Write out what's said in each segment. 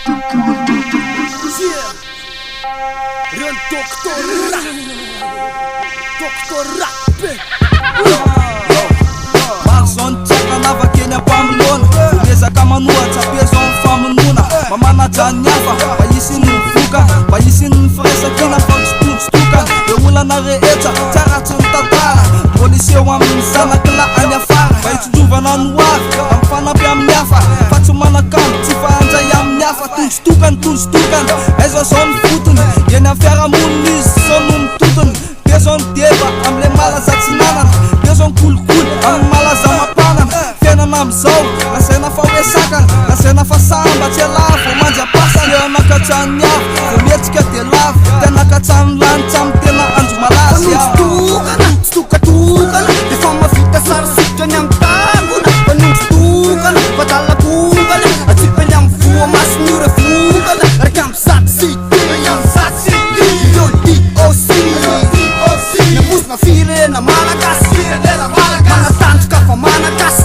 Yeah. Reo ny Docteur Docteur Rap. Maro zao ny tsiaka navaka eny am-pamoloana. Vao miezaka manohatra be zao ny famonoana. Mba manaja ny hafa, mba hisian'ny vokany, mba hisian'ny firaisankina fa tsy tondro tokana. Ireo olana rehetra, tsy haratsy ny tantara, mbola hiseho amin'ny zanaky lahy any afara. Mba hitsinjovana ny ho avy, mba mifanampy amin'ny hafa, fa tsy manakambo, tsy hifahandray amin'ny hafa. Tondro tokana, tondro tokana, aiza zao ny fotony? Eny amin'ny fiarahamonina izy zao no mitontona. Be zao ny deba amin'ilay malaza tsy nanana, be zao ny kolikoly amin'ny malaza mampanana. Fiainana amin'izao, lazaina fa hoe sakana, lazaina fa sambatra ialahy vao mandry am-pasana. Te hanakatra ny hafa, vao mihetsika dia lavo, te hanakatra ny lanitra amin'ny tena andro malaza. Fanondro tokana, tsy tokatokana, d'efa mahavita sary sikotra ny amin'ny tangona. Fanondro tokana, fa dalam-pombana, atsipiny amin'ny voa mason'io revokana. 101 sy D O C, namozona firenena malagasy, manatandroka fa manakasy,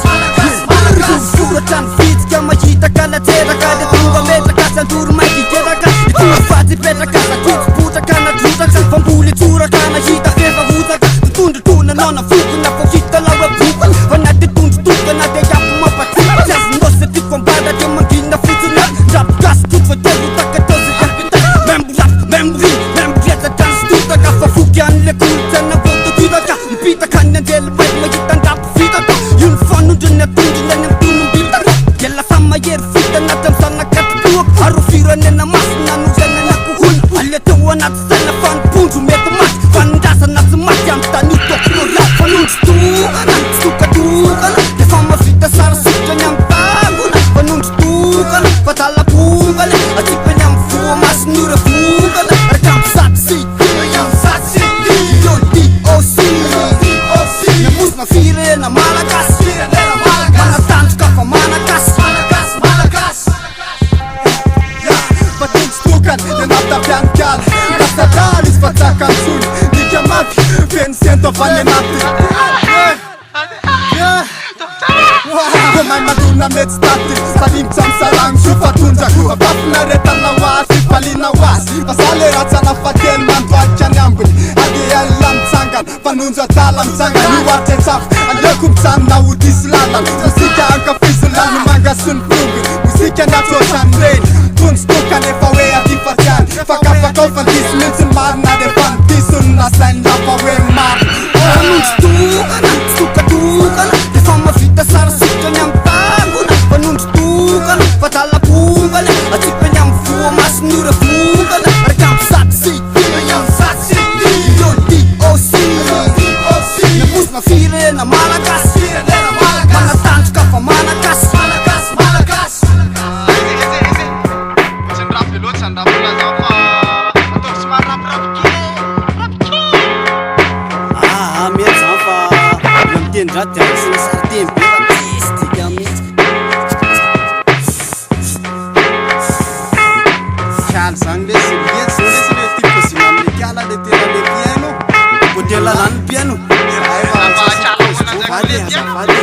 soratra ny vitsika mahita kalateraka, de tonga metraka tsy andoro mainty iteraka itofatsy ipetraka satria tsy potraka na trotraka, famboly tsoraka nahita fefa hotsaka totondrotona nao na fokona fo hita laoa bokona, fa na de tondro tokana de iapo mampatsika tsy azonao satria fambara de mangina fotsiny ndrapokasy trotra fa te ho takatao sy kapita même rap, même rime, même resaka ny stotaka fa foky an'le kolontsaina voatotitaka mipitaka ny anjely mainty mahita ndrapo vitaka io ny fanondrony atondrony any amin'ny tonombitaka de lasa mahery vita anaty amin'ny zanakatokoaka ary ho firenena masina no iainana akohona ale teo anaty saina fa ny pondro mety maty fa ny razana tsy maty amin'ny tany doctorat. Fanondro tokana, tsy tokatokana, d'efa mahavita sary sikotra ny amin'ny tangona. Fanondro tokana, fa dalam-pombana, atsipiny amin'ny voa mason'io revokana. 101 sy D O C, namozona firenena malagasy, manatandroka fa manakasy. Fa tondro tokana ny anaty lasa izy fa tsakantsony nika mafy feno sento avy any anaty. Ko mahay mandona mety taty salimitsy amy saragny so fa tondrako afafinaretana ho azy, fifaliana ho azy, fa za le ratsana fa teny mandoalika ny ambiny ADL mitsangana fanonjo adala mitsangana io aritra aleoko mijanona ho diso lalana mozika ankafizo lany manga sy ny tongony mozika ny atsotrany reny tondro tokana efa hoe aty fatiany fakafakao fa diso mihitsy marina rehefa ny diso no lazainy lafa hoe marina. Fanondro tokana, tsy tokatokana, d'efa mahavita sary sikotra ny amin'ny tangona. Fanondro tokana, fa dalam-pombana, atsipiny amin'ny voa mason'io revokana. 101 D O C, namozona firenena malagasy, manatandroka fa manakasy. Tsy ny rap loatra ny rap laza fa ataovy somary rap rap kely, rap kely. Ah, mety zany fa mbola miteny raha de asiana sariteny be fa tsisy dika mihitsy. Kialy zany lesy letsy zao lesy le ty pozina amle kiala le tena le piano. Modèle zany piano. Zahay fa azafady, azafady.